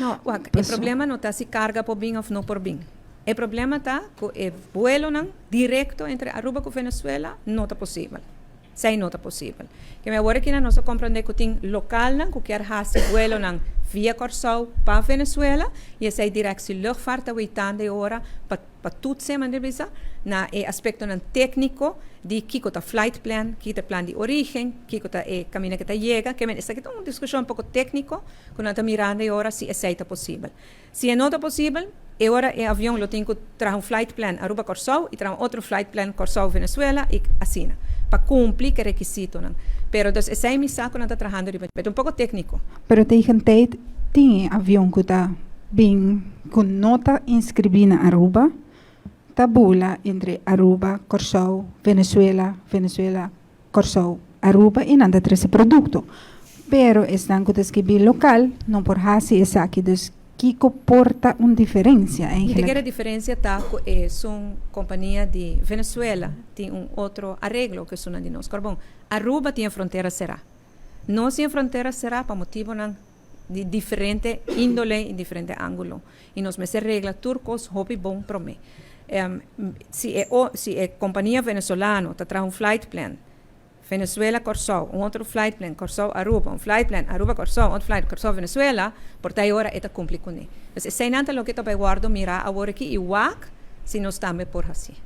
No, wak, e problema no ta si carga por bin of no por bin. E problema ta cu e vuelonan directo entre Aruba cu Venezuela no ta posibel. Esey no ta posibel. Ke awor aki nos a comprende cu tin localnan cu kier haci vuelonan via Corsou pa Venezuela y esey Directie Luchtvaart ta waitando ora pa toetsen, manera bisa, na e aspectonan tecnico di kico ta flight plan, kico ta plan di origen, kico ta e caminda cu ta yega, ke men esaki ta un discusion un poco tecnico cu nan ta mirando ora si esey ta posibel. Si no ta posibel, e ora e avion lo tin cu traha un flight plan Aruba Corsou y traha otro flight plan Corsou Venezuela y asina, pa cumpli cu requisitonan. Pero dus esey mi sa cu nan ta trahando riba, ta un poco tecnico. Pero tegen tijd tin avion cu ta bin cu no ta inscribi na Aruba, ta bula entre Aruba, Corsou, Venezuela, Venezuela, Corsou, Aruba y nan ta trece producto. Pero esnan cu ta scribi local, no por haci esaki. Dus kico por ta un diferencia E eigenlijk? E diferencia ta cu e un compania di Venezuela tin un otro areglo cu esun di nos. Bon, Aruba tin frontera cera. Nos tin frontera cera pa motibonan di diferente indole y diferente angulo. Y nos mester regla tur cos hopi bon prome. Si e compania venezolano ta traha un flight plan Venezuela Corsou, un otro flight plan Corsou Aruba, un flight plan Aruba Corsou, otro flight Corsou Venezuela, por ta ora e ta cumpli cu ne. Dus esey ta loke ta bay wordo mira awor aki y wak si nos tambe por asina.